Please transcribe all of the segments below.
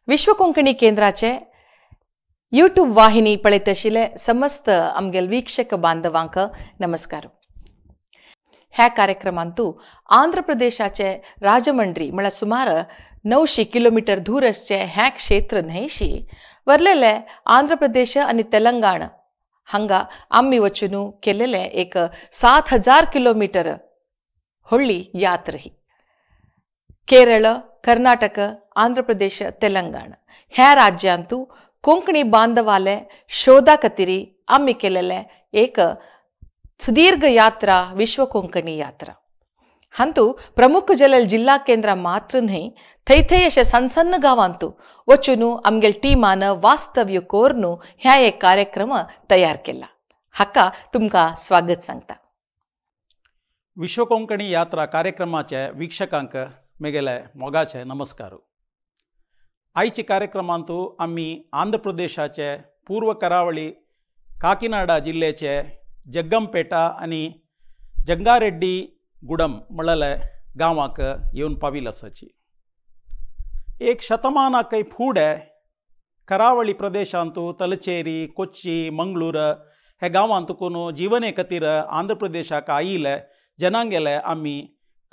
विश्व कोंकणी केंद्राचे यूट्यूब वाहिनी पळयत आशिल्ले समस्त आमगेले वीक्षक बांधवांक नमस्कार. ह्या कार्यक्रमांतू आंध्र प्रदेशाचे राजमंड्री म्हळ्यार सुमार 900 किलोमीटर दूर आसचे हें क्षेत्र न्हयशी वरलेले आंध्र प्रदेश आनी तेलंगाण हांगा आमी वचून केलेले एक 7000 किलोमीटर व्हडली यात्रा ही. केरळ, कर्नाटक, आंध्र प्रदेश, तेलंगाण ह्या राज्यांतू कोंकणी बांधवाले शोधा खातीर आमी केलेले एक सुदीर्घ यात्रा विश्व कोंकणी यात्रा. हांतू प्रमुख जलेल जिल्हा केंद्र मात्र न्हय, थंय थंय अशे सन्न सन्न गांवांतू वचून आमगेले टिमान वास्तव्य कोरून ह्या एक कार्यक्रम तयार केला. हाका तुमकां स्वागत सांगता. विश्व कोंकणी यात्रा कार्यक्रमाचे वीक्षकांक मेगेले मोगाचे नमस्कार. आयचे कार्यक्रमांतू आमी आंध्र प्रदेशाचे पूर्व करावळी काकीनाडा जिल्ल्याचे जग्गमपेटा आनी जंगारेड्डी गुडम म्हळ्ळे गांवाक येवन पाविल आसाची. एक शतमानाकय फुडें करावळी प्रदेशांतू तलचेरी, कोच्ची, मंगळूर हे गांवांतून जिवने खातीर आंध्र प्रदेशाक आयिल्ले जनांगेले आमी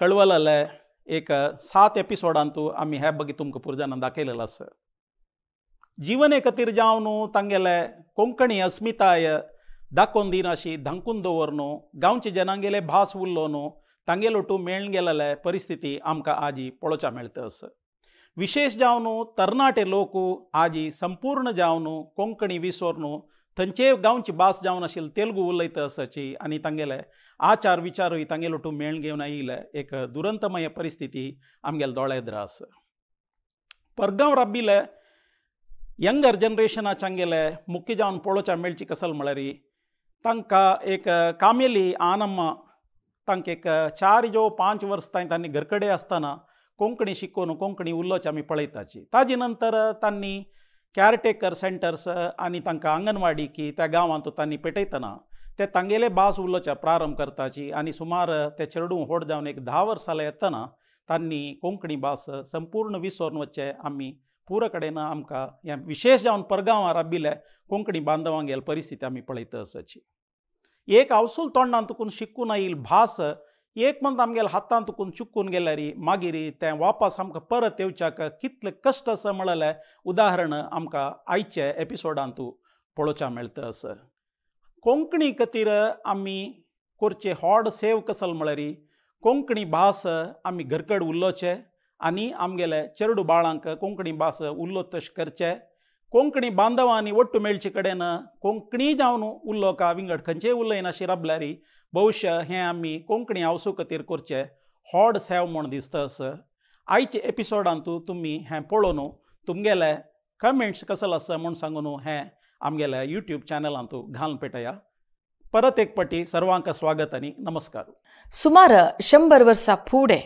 कळवलले एक 7 एपिसोडांतू आमी हे बगी तुमकां पुरजानां दाखयलेलें आसा. जिवने खातीर जावन तांगेले कोंकणी अस्मिताय दाखोवन दिनाशी धांकून दवरन गांवचे जनांगेले भास उल्लो तांगेलो टू मेळून गेलेले परिस्थिती आमकां आजी पळोवच्या मेळटा आसा. विशेष जावन तरणाटे लोक आजी संपूर्ण जावन कोंकणी विसोरून थंयचे गांवची भास जावन आशिल्ली तेलुगू उलयता आसाची आनी तांगेले आचार विचारूय तांगेलो टू मेळून घेवन आयिल्ले एक दुरंतमय परिस्थिती आमगेले दोळे आसा. परगांव राबिल्ले यंगर जनरेशनाचे आमगेले मुख्य जावन पळोवच्या मेळची कसल म्हळ्यार तांकां एक कामेली आनम्मा तांकां एक 4 जो 5 वर्स तांणी घरकडे आसतना कोंकणी शिकोवन कोंकणी उलोवचे आमी पळयताची. ताजे नंतर तांणी कॅरटेकर सेंटर्स आनी तांकां आंगणवाडी की त्या गांवांत तांणी पेटयतना ते तांगेले भास उलोवच्या प्रारंभ करताची आनी सुमार ते चेडूं व्हड जावन एक 10 वर्सां येतना तांणी कोंकणी भास संपूर्ण विसरून वचचे आमी पुरो कडेन आमकां हें विशेष जावन परगांवां राबिल्ले कोंकणी बांधवांगेल परिस्थिती आमी पळयता आसाची. एक आवसूल तोंडान तुकून शिकून आयिल्ली भास एक मंत आमगेले हातान तुकून चुकून गेल्यार मागीर तें वापस आमकां परत येवच्याक कितले कश्ट आसा म्हळ्ळे उदाहरण आमकां आयचे एपिसोडांतू पळोवच्या मेळटा आसा. कोंकणी खातीर आमी करचे व्हड सेव कसल म्हळ्यार कोंकणी भास आमी घरकड उलोवचे आनी आमगेले चेरडू बाळांक कोंकणी भास उलोवप तशें करचे. कोंकणी बांधवांनी ಒಟ್ಟು मेळचे कडेन कोंकणी जावन उलोवका विंगड खंयचेय उलयनाशी राबल्यार भविश्य हें आमी कोंकणी आवसू खातीर करचें व्हड सेव म्हूण दिसता आसा. आयच्या एपिसोडांतू तुमी हें पळोवन तुमगेले कमेंट्स कसल आसा म्हूण सांगून हें आमगेले यूट्यूब चॅनलांतू घालून पेटया. परत एक पटी सर्वांक स्वागत आनी नमस्कार. सुमार 100 वर्सां फुडें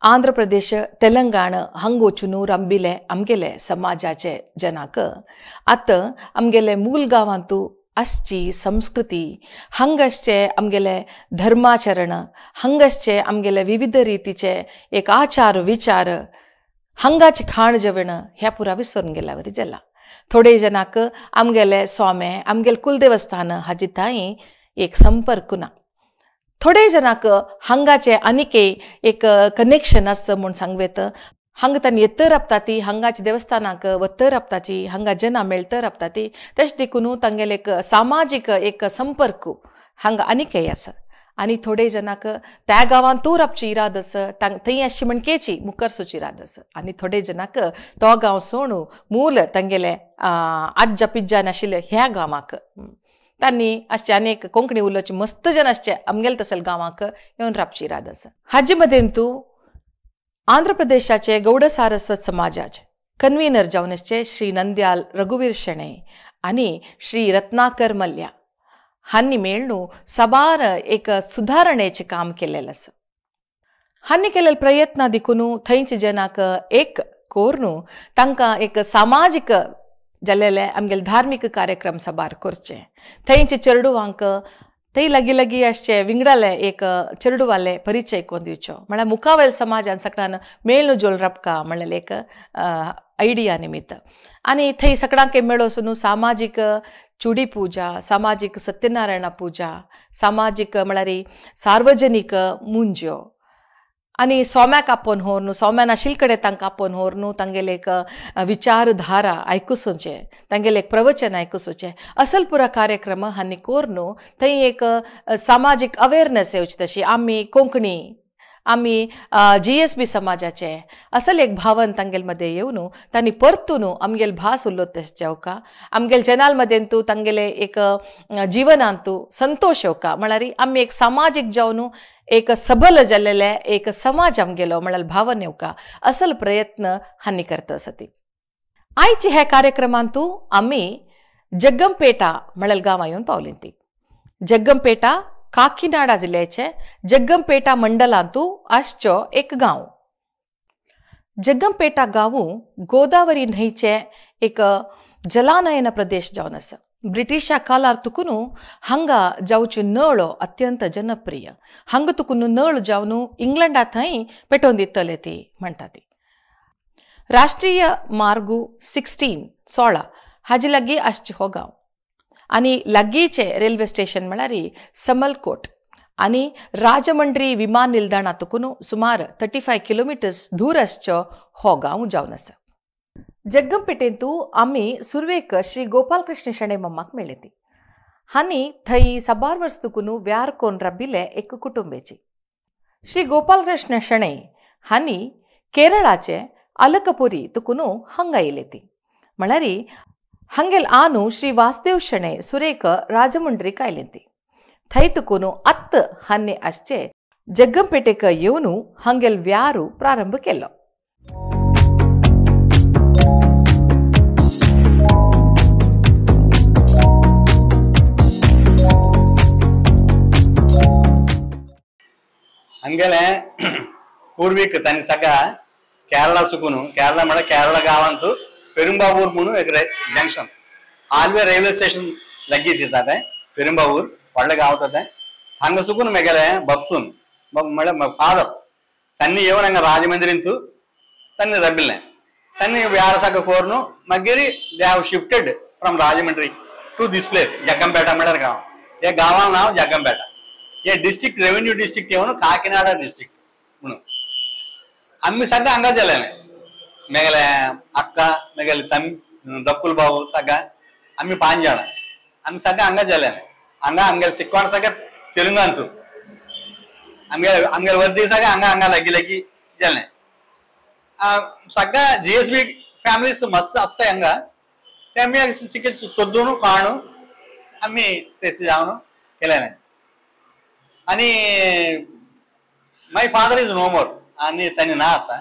आंध्र प्रदेश, तेलंगाण हांगा वचून रंबिले आमगेले समाजाचे जनाक आतां आमगेले मूल गांवांतू आसची संस्कृती, हांगा आसचे आमगेले धर्माचरण, हांगा आसचे आमगेले विविध रितीचे एक आचार विचार, हांगाचे खाण जेवण ह्या पुरा विसरून गेल्या वरी जाला. थोडे जनाक आमगेले स्वामे, आमगेले कुलदेवस्थान हाजी थंय एक संपर्क ना. थोडे जनाक हांगाचे आनीक एक कनेक्शन आसा म्हूण सांगू येता. हांगा तांणी येत राबता ती हांगाच्या देवस्थानाक वत राबताची, हांगा जना मेळत राबता ती, तशें देखून तांगेले एक सामाजीक एक संपर्क हांगा आनीकय आसा. आनी थोडे जनाक त्या गांवांतू राबची इराद आसा, थंय अशी म्हणकेची मुकरसोची इराद आसा. आनी थोडे जनाक तो गांव सोडून मूल तांगेले आज्जा पिज्जा नाशिल्ले ह्या गांवाक तांणी आसचे आनी एक कोंकणी उलोवचे मस्त जन आसचे आमगेले तसले गांवाक येवन राबची इराद आसा. हाजे मदेन तूं आंध्र प्रदेशाचे गौड सारस्वत समाजाचे कन्व्हिनर जावन आसचे श्री नंद्याल रघुवीर शेणै आनी श्री रत्नाकर मल्ल्या हांणी मेळून साबार एक सुधारणेचें काम केलेलें आसा. हांणी केलेले प्रयत्न देखून थंयचे जनाक एक कोरून तांकां एक सामाजीक जाल्लेले आमगेले धार्मीक कार्यक्रम साबार करचे, थंयचे चेडवांक थंय लागीं लागीं आसचे विंगडाले एक चेरडुवाले परिचय कोन्न दिवचो म्हळ्यार मुखावेल समाजान सगळ्यान मेळनु जोल रपका म्हणलें एक आयडिया निमित्त आनी थंय सगळ्यांक मेळोसून सामाजीक चुडी पूजा, सामाजीक सत्यनारायण पूजा, सामाजीक म्हळ्यार सार्वजनीक मुंज्यो आनी सोम्याक आपोवन व्हरून सोम्या नाशिल्ले कडेन तांकां आपोवन व्हरून तांगेले एक विचारधारा आयकुसोचें, तांगेलें एक प्रवचन आयकुसोचें असल पुरा कार्यक्रम हांणी करून थंय एक सामाजीक अवेरनस येवची तशी आमी कोंकणी आमी GSB समाजाचे असल एक भावन तांगेल मध्ये येवन तांणी परतून आमगेल भास उलोत तशें जावका, आमगेल जनाल मदेन तूं तांगेले एक जिवनांतू संतोश येवका म्हळ्यार आमी एक सामाजीक जावन एक सबल जाल्लेले एक समाज आमगेलो म्हळ्यार भावन येवका असल प्रयत्न हांणी करता आसा ती. आयचे ह्या कार्यक्रमांतू आमी जग्गमपेटा म्हळ्यार गांवां येवन पावली ती. जग्गमपेटा काकीनाडा जिल्ल्याचे जग्गमपेटा मंडलांतू आसचो एक गांव. जग्गमपेटा गांव गोदावरी न्हंयचे एक जलानयन प्रदेश जावन आसा. ब्रिटिशा कालार तुकून हांगा जावच्यो नळो अत्यंत जनप्रिय, हांगा तुकून नळ जावन इंग्लंडा थंय पेटोवन दितले ती म्हणटा ती. राष्ट्रीय मार्गू 16 हाजे लागीं आसचो हो गांव आनी लागींचे रेल्वे स्टेशन म्हळ्यार समलकोट आनी राजमंड्री विमान निलदाणा तुकून सुमार 35 किलोमिटर्स दूर आसचो हो गांव जावन आसा. जग्गमपेटेंतू आमी सुरवेक श्री गोपालकृष्ण शणै मम्माक मेळ्ळे ती. हांणी थंय साबार वर्स तुकून व्यार कोन राबिल्ले एक कुटुंबेची. श्री गोपालकृष्ण शणै हांणी केरळाचे अलकपुरी तुकून हांगा येयले ती. म्हळ्यार हांगेल आनू श्री वासुदेव शणै सुरेक राजमुंड्रीक आयले ती. थंय तुकून आत्त हांणी आसचे जग्गमपेटेक येवन हांगेल व्यारू प्रारंभ केलो. हांगेले पूर्वीक तांणी सगळ्या केरळा सुकून, केरळा म्हळ्यार केरळा गांवांत पेरुंबावूर म्हणून एक जंक्शन, आलवे रेल्वे स्टेशन लागींच येता तें पेरुंबावूर व्हडलें गांव तें. हांगा सुकून मेगेले बपसून म्हळ्यार फादर तांणी येवन हांगा राजमंदिरींत तांणी रबिल्लें. तांणी व्यार सगळें करून मागीर they have shifted from Rajahmundry to this place Jaggampeta म्हळ्यार गांव. ह्या गांवाक नांव जग्गमपेटा. हे डिस्ट्रिक्ट रेव्हेन्यू डिस्ट्रिक्ट येवन काकीनाडा डिस्ट्रिक्ट म्हणून आमी सगळें हांगा जालें. मेगेले अक्का मेगेले तम दक्कुल भाऊ सगळ्या आमी 5 जाणां आमी सगळें हांगा जालें. हांगा आमगेले शिकवण सगळें तेलुंगांतू, आमगेले आमगेले वर्दी सगळें हांगा हांगा लागीं लागीं जालें. सगळ्या GSB families मस्त आसता हांगा, ते आमी शिके सोदून काणू आमी तेसे जावन केलें. आनी my father is no more आनी तांणी ना आतां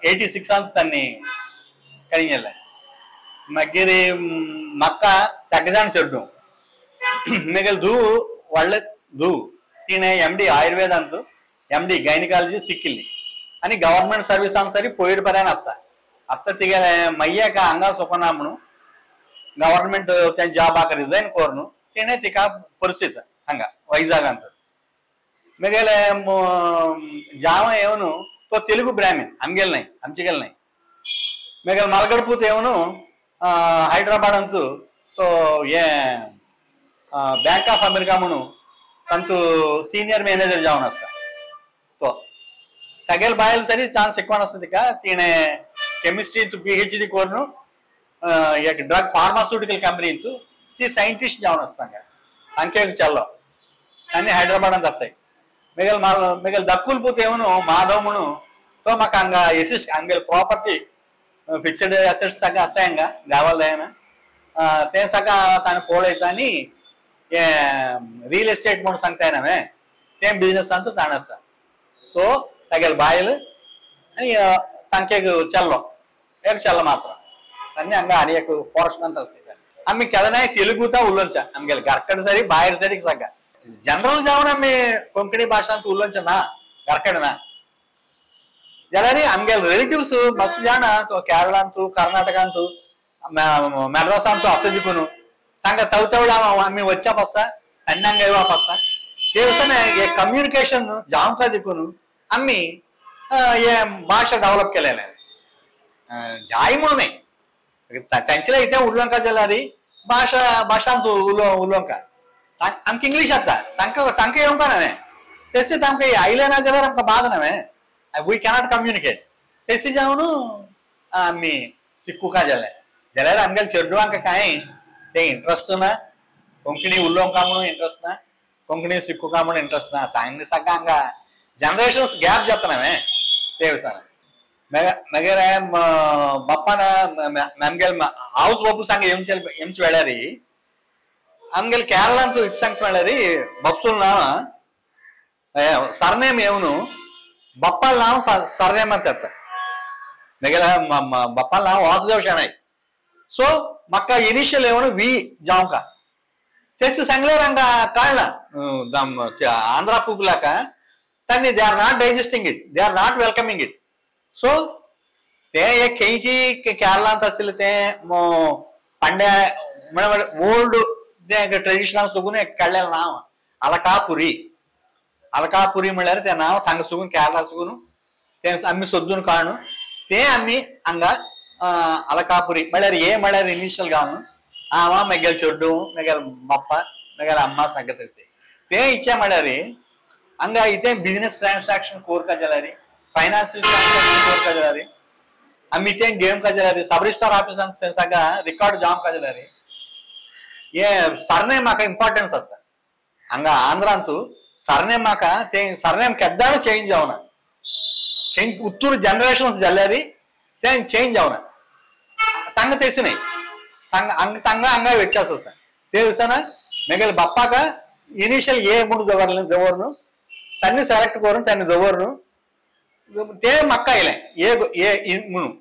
86 तांणी कडेन गेलें. मागीर म्हाका ताका जाण चेडूं मेगेले धूव व्हडले धूव तिणें MD आयुर्वेदांत MD gynaecology शिकिल्ली आनी गव्हर्मेंट सर्विसान सरी पयर पर्यंत आसा. आतां तिगेले मय्याक हांगा सोपना म्हणून गव्हर्मेंट त्या जॉबाक रिजायन करून तिणें तिका परिस्थित हांगा वैजागांत. मेगेले जाव येवन तो तेलुगू ब्राह्मीण आमगेले न्हय, आमचे गेले न्हय. मेगेले मालगडपूत येवन हैदराबादांत तो हे बँक ऑफ अमेरिका म्हणून तांचो सिनियर मॅनेजर जावन आसा. तो तागेले बायल सरी चान्स शिकवण आसा तिका, तिणें केमिस्ट्रींत PhD करून एक ड्रग फार्मास्युटिकल कंपनींत ती सायंटिस्ट जावन आसा. हांगा तांकां एक चल्लो आनी हैदराबादांत आसाय. मेगेले मेगेले दक्कुल पूत येवन माधव म्हणून तो म्हाका हांगा एसिस्ट आमगेले प्रॉपर्टी फिक्सड एसेट्स सगळें आसा हांगा देवालयान तें सगळें ताणें पळयता आनी हें रियल इस्टेट म्हणून सांगताय न्हय तें बिजनसांत ताणें आसा. तो तागेले बायल आनी तांकां एक चल्लो, एक चल्लो मात्र आनी हांगा आनी एक पोर्शनांत आसा. आमी केन्नाय तेलुगूता उलोवचा आमगेले घरकडेन सरी भायर सरी सगळें जनरल जावन आमी कोंकणी भाशांत उलोवचें ना, घरकडेन ना जाल्यार आमगेले रिलेटिव्स मस्त जाणा केरळांतू कर्नाटकांतू मद्रासांतू आसा देखून तांकां तवतवळ आमी वचच्या पासा तन्नी हांगा येवप आसा ते दिसांनी हे कम्युनिकेशन जावंक देखून आमी हे भाशा डेव्हलप केलेले जाय म्हणून न्हय तांचे इथे उलोवंक जाल्यार भाशा भाशांत उलोवंक आमकां इंग्लीश येता तांकां तांकां येवंक ना तशेंच आमकां आयलें ना जाल्यार आमकां बाद न्हय we cannot communicate तशें जावन आमी शिकूंक जालें जाल्यार आमगेल्या चेडवांक कांय तें इंट्रस्ट ना कोंकणी उलोवंक म्हणून इंट्रस्ट ना कोंकणी शिकूंक म्हणून इंट्रस्ट ना तांकां सगळें हांगा जनरेशन्स गॅप जाता न्हय ते दिसांनी मागीर बाप्पान आमगेले हावस बाबू सांग येमचे वेळार आमगेले केरळांत it सांगता म्हणल्यार बप्सूल नांव सरनेम येवन बप्पाल नांव सरनेम ಅಂತ येता मागीर बप्पाल नांव वासुदेव शेणै सो म्हाका इनिशियल येवन वी जावंक तेच सांगल्यार हांगा कळना आंध्रा पीपलाक तांणी they are not digesting it they are not welcoming it so ते एक खंयची केरळांत आशिल्लें तें पांड्या म्हणल्यार ओल्ड तें ट्रेडिशनल सगून एक काडलेलें नांव अलकापुरी अलकापुरी म्हणल्यार तें नांव थांगा सगून केरळा सगून तें आमी सोदून काडून तें आमी हांगा अलकापुरी म्हणल्यार हे म्हणल्यार इनिशियल घालून हांव मागेले चेडूं मागेले बाप्पा मागेले अम्मा सांगता तशें तें इच्छा म्हणल्यार हांगा इतें बिजनेस ट्रान्सॅक्शन कोरका जाल्यार फायनान्शियल ट्रान्सॅक्शन कोरका जाल्यार आमी इतें गेम का जाल्यार सब रजिस्ट्रार ऑफिसान सगळं रिकॉर्ड जावंक जाल्यार हे सरनेम म्हाका इम्पॉर्टन्स आसा हांगा आंध्रांत सरनेम म्हाका तें सरनेम केद्दाण चेंज जावना चेंज उत्तूर जनरेशन्स जाल्यार तें चेंज जावना तांकां तेच न्हय हांगा तांकां हांगा व्यत्यास आसा ते दिसाना मागीर बाप्पाक इनिशियल ए म्हूण दवरलें दवरून तांणी सेलेक्ट करून तांणी दवरून ते म्हाका आयलें ए ए म्हणून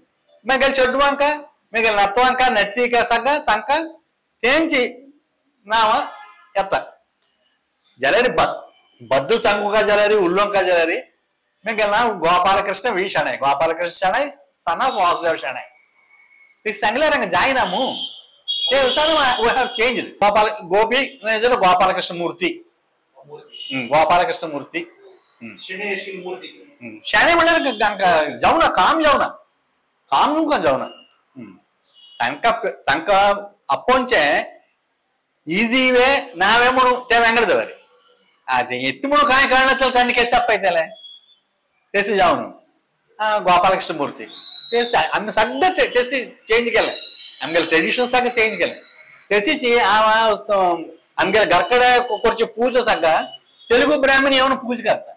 मागीर चेडवांक मागीर नातवांक नत्तीक सगळं तांकां तेंची नांवां येता जाल्यार बद्द सांगूंक जाल्यार उलोवंक जाल्यार मागीर नांव Gopalakrishna V Shenoy Gopalakrishna Shenoy son of Vasudev Shenoy ते सांगल्यार हांगा जायना मू ते दिसांनी we have change Gopala Gopi Gopalakrishna Murthy Gopalakrishna Murthy Shenoy म्हणल्यार तांकां जावना काम जावना काम जावना तांकां तांकां आपोवचें इजी वे नावे म्हणून ते वेंगड दवर ते एत्त म्हणून कांय कळना जाल्यार तांणी केस आपयतले तशें जावन गोपालकृष्ण मूर्ती ते आमी सगळें तशें चेंज केलें आमगेलें ट्रेडिशन सगळें चेंज केलें तशीच हांव आमगेले घर कडेन करची पूजा सगळं तेलुगू ब्राह्मण येवन पूजा करता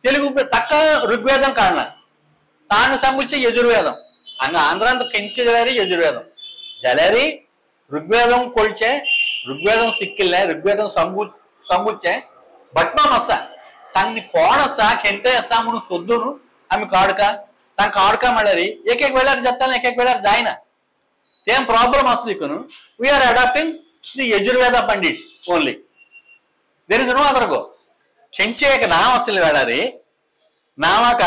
तेलुगू ताका ऋग्वेदम काडना ताण सांगूचे यजुर्वेदम हांगा आंध्रांत खंयचे जाल्यार यजुर्वेदम जाल्यार ऋग्वेदम कोळचें ऋग्वेदम शिकिल्लें ऋग्वेदम सांगूचें भटमाम आसा तांणी कोण आसा खेंते आसा म्हणून सोदून आमी काडका तांकां काडका म्हणल्यार एक एक वेळार जाता एक एक वेळार जायना तें प्रॉब्लम आसा देखून we are adopting the Yajurveda pandits only there is no other go खंयचें एक नांव आशिल्लें वेळार नांवाक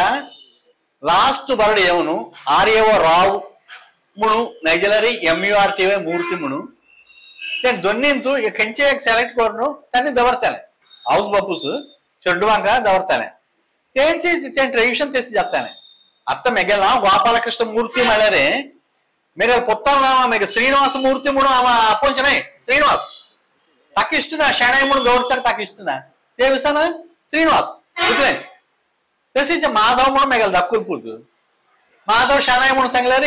लास्ट वर्ड येवन आर ए ओ राव म्हणून नाय जाल्यार M U R T Y Murthy म्हणून ते दोन्हींतू खंयचे एक सेलेक्ट करून तांणी दवरताले हावस बापूस चेडवांक दवरताले तेंचे तें ट्रेडिशन तशें जातालें आतां मेगेलें नांव गोपालकृष्ण मूर्ती म्हणल्यार मेगेलें पोत्ताल नांव मागीर श्रीनिवास मूर्ती म्हणून हांव आपोवचें न्हय श्रीनिवास ताका इश्ट ना शेणै म्हणून दवरच्याक ताका इश्ट ना ते दिसाना श्रीनिवास इतलेंच तशेंच माधव म्हणून मेगेलें धाकूल पूत माधव शेणै म्हणून सांगल्यार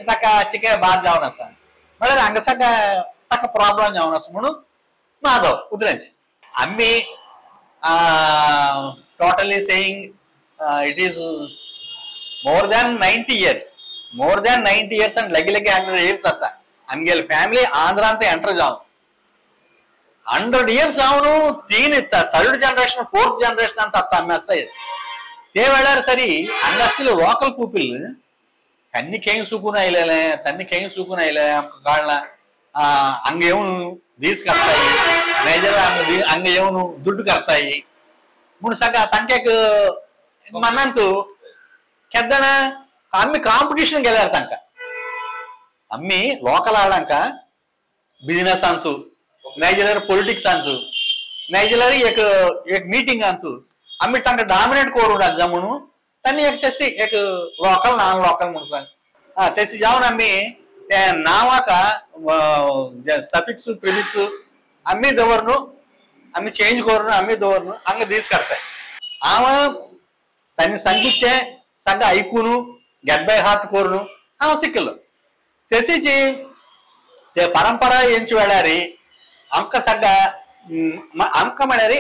ताका चिके बाद जावन आसा म्हणल्यार हांगा सगळें ताका प्रॉब्लम जावन आसा म्हणून माधव उतलेंच आमी totally saying it is more than 90 years more than 90 years and लगे लगे 100 years आता आमगेले फ्यामिली आंध्रांत एंटर जावन 100 years जावन तीन थर्ड जनरेशन फोर्थ जनरेशन ಅಂತ ಅತ್ತ आम्ही आसा ते वेळार सरी हांगा आसले लोकल पीपल तन्नी खेंय सुकून आयलेले तन्नी खेंय सुकून आयले आमकां कळना हांगा येवन दीस काडटाय नाजाल्यार हांगा येवन दुड्ड करताय म्हूण सगळं तांकां एक मनांत केन्ना आमी कांपिटिशन गेल्यार तांकां आमी लोकल आळांका बिजनेसांतू नाजाल्यार पॉलिटिक्सांतू नाजाल्यार एक एक मिटींग अंतू आमी तांकां डामिनेट करूंक जा म्हणून तांणी एक तेसी एक लोकल नॉन लोकल म्हणून हा तेसी जावन आमी ते नांवाक सफिक्स प्रिफिक्स आमी दवरनु आमी चेंज करून आमी दवरनु हांगा दीस काडटाय. हांव तांणी सांगचे सगळें आयकून गेट बाय हार्ट करून हांव शिकलो. तशीच ते परंपरा हेंचे वेळार आमकां सगळ्या आमकां म्हळ्यार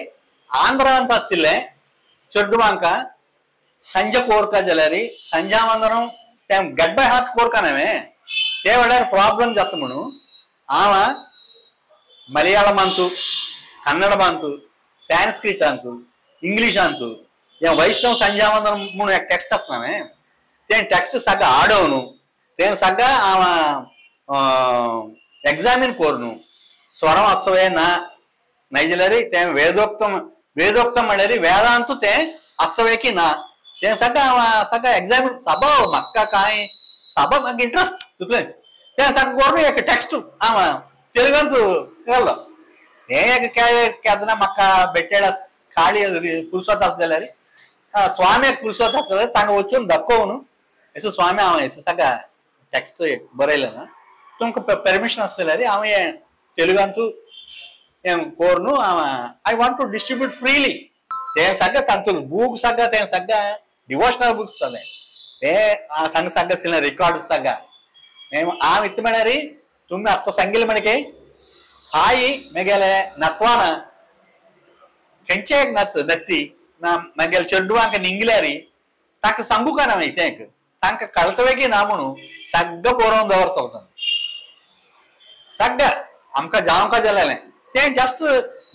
आंध्रांत आशिल्लें चेडवांक संजे कोरका जाल्यार संज्या वंदనం ते गेट बाय हार्ट कोरका न्हय ते वेळार प्रॉब्लम जाता म्हणून हांव मलयाळम अंतू कन्नड अंतू संस्क्रिट अंतू इंग्लीश अंतू हे वैष्णव संध्यावंदనం म्हणून एक टेक्स्ट आसा न्हय ते टेक्स्ट सगळं आडोवन ते सगळं हांव एग्जामीन करून स्वरम आसवे ना नाजाल्यार ते वेदोक्तम वेदोक्तम म्हळ्यार वेदांतू ते आसवे की ना ते सगळं हांव सगळं एग्जामीन सबाव म्हाका कांय सबाव म्हाका इंट्रस्ट तितलेंच ते सगळें करून एक टेक्स्ट हांव तेलुगांत केलो. हे एक केन्ना म्हाका बेटेड आस खाली पुलसोत आसा जाल्यार स्वाम्याक पुलसोत आसा जाल्यार तांकां वचून दाखोवन येसो स्वामी हांव येसो सगळें टेक्स्ट बरयलें ना तुमकां परमिशन आसा जाल्यार हांव हें तेलुगांतू हें करून हांव I want to distribute freely. तें सगळें तांतून बूक सगळें तें सगळें डिवोशनल बुक्स जालें ते तांकां सगळें आशिल्लें रिकॉर्ड सगळें हांव इतलें म्हळ्यार तुमी आतां सांगिल्लें म्हणके हाय मेगेले नत्वान खंयचे एक नत नत्ती ना मागेले चेडवांक निंगल्यार ताका सांगू का ना तें तांकां कळटलें की ना म्हणून सगळें बरोवन दवरता सगळें आमकां जावंक जालें तें just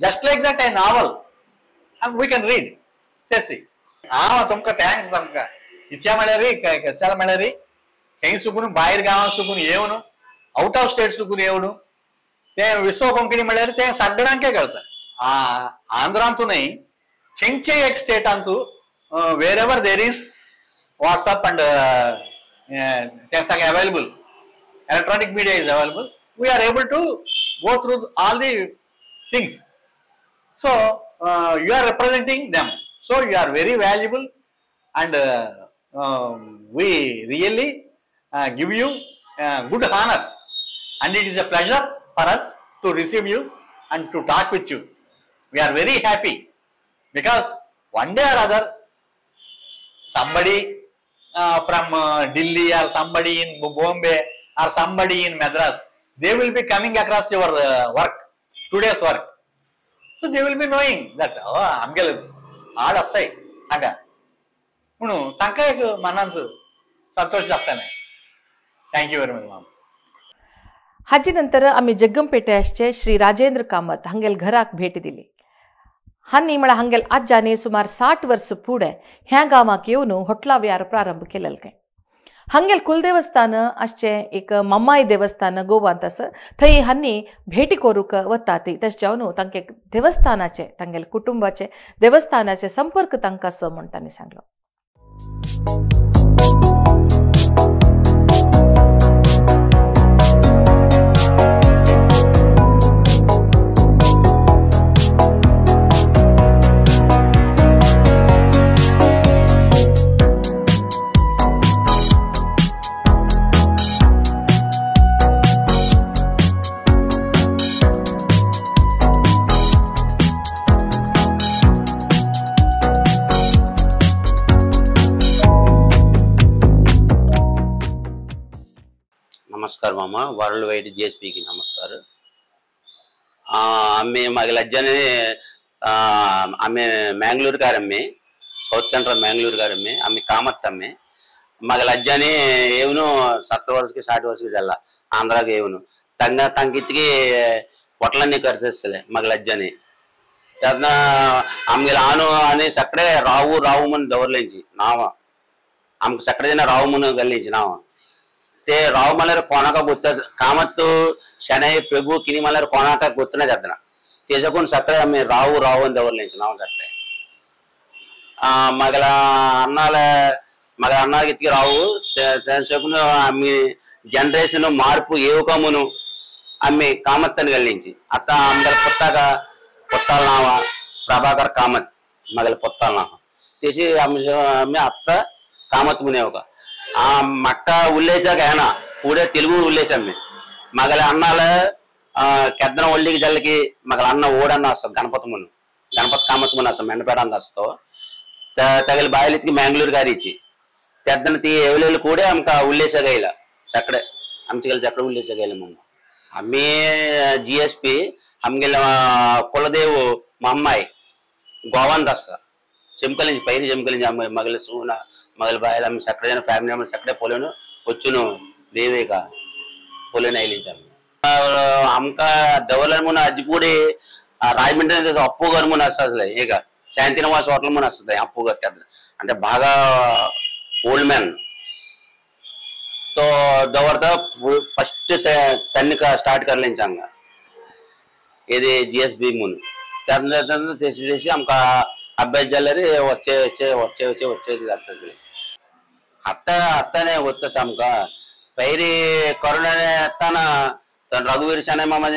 just like that a novel we can read. तेसी हांव तुमकां thanks आमकां इतल्या म्हळ्यार कशाला म्हळ्यार खंय सुकून भायर गांवां सुकून येवन आउट ऑफ स्टेट सुकून येवन ते विश्व कोंकणी म्हळ्यार ते सगळ्यांक कळटा. आंध्रांतू न्हय खंयचे एक स्टेटांतू wherever there is WhatsApp and ते सगळें available electronic media is available we are able to go through all the things. So you are representing them, so you are very valuable and we really give you good honour and it is a pleasure for us to receive you and to talk with you. We are very happy because one day or other somebody from Delhi or somebody in Bombay or somebody in Madras, they will be coming across your work, today's work. So they will be knowing that oh आमगेले हाड आसाय हांगा म्हणून तांकां एक मनांत संतोश जातालें. Thank you very much ma'am. हाजे नंतर आमी जग्गमपेटे आसचे श्री राजेंद्र कामत हांगेल घराक भेट दिली. हांणी म्हळ्यार हांगेल आज्जांनी सुमार 60 वर्स फुडें ह्या गांवाक येवन होटला व्यार प्रारंभ केलेलो काय. हांगेल कुलदेवस्थान आसचें एक मम्माई देवस्थान गोवांत आसा थंय हांणी भेटी करूंक वता ती तशें जावन तांगे देवस्थानाचे तांगेल कुटुंबाचे देवस्थानाचे संपर्क तांकां आसा म्हूण तांणी सांगलो. नमस्कार मामा, वर्ल्ड वाइड जीएसपी की नमस्कार. आम्ही मागील अज्जाने आम्ही मँगलोर कारम्मे साउथ कनरा मंगलोर कारम्मे आम्ही कामत अम्मे मागील अज्जाने येऊन 70 वर्ष की 60 वर्ष की झाला आंध्राक येऊन तांकां तांकितकी होटलांनी करत आसतले मागील अज्जाने त्यांना आमगेले आनु आनी सगळे रावू रावू म्हणून दवरलेंची नांवां आमकां सगळे जाणां रावू म्हणून घाल्लेंची नांवां ते राव म्हळ्यार कोणाक गुर्त कामत शणै प्रभू किनी म्हळ्यार कोणाक गुर्तना जातना तेजकून सगळे आमी रावू रावू दवरलेंची नांव सगळे. मागील अन्नाले मागील अन्नाक इतके रावू तेजकून आमी जनरेशन మార్పు ఏవుక म्हणून आमी कामत्तान घाल्लेंची. आतां आमगेले पुत्ताक పొత్తాల నామ ప్రభాకర్ కామత్ మగల పొత్తాల నామ తీసి అత్త కామత్ మునే ఒక ఆ మక్క ఉల్లేచాక ఆయన కూడా తెలుగు ఉల్లేచాం మగల అన్నాల కెద్దన ఒళ్ళికి జల్లకి మగల అన్న ఓడన్న వస్తాం గణపతి మును గణపతి కామత్ మును వస్తాం మెండపేట అంత వస్తావు తగిలి బాయలెత్తికి మ్యాంగ్లూరు గారి ఇచ్చి పెద్దన తీ ఎవలేలు కూడా ఆమెకు ఉల్లేసగైల చక్కడే ఆమె చక్కడ ఉల్లేసగైల మొన్న అమ్మి జిఎస్పి అమ్మగిల కులదేవు మా అమ్మాయి గోవాన్ దస్తా చెంకల నుంచి పైన చెంకల నుంచి అమ్మాయి మగల సూన మగల బాయలు ఆమె చక్కడైన ఫ్యామిలీ మెంబర్స్ చక్కడే పోలేను వచ్చును దేవేక పోలేను అయిలించాము అమ్మక దవలమున అజ్జిపూడి రాజమండ్రి అప్పు గారు మున వస్తుంది ఇక శాంతినివాస్ హోటల్ మున వస్తుంది అప్పు గారు అంటే బాగా ఓల్డ్ మ్యాన్ तो दौड़ता फस्ट तन्नी स्टार्ट कर लेंचांगा ఇది జిఎస్బి మును తెసి తెసి ఆమెకు అబ్బాయి జల్లరి వచ్చే వచ్చే వచ్చే వచ్చే వచ్చే వస్తుంది అత్త అత్తనే వస్తుంది ఆమెకు పైరి కరోనానే అత్తాన తన రఘువీర్ శనమ్మ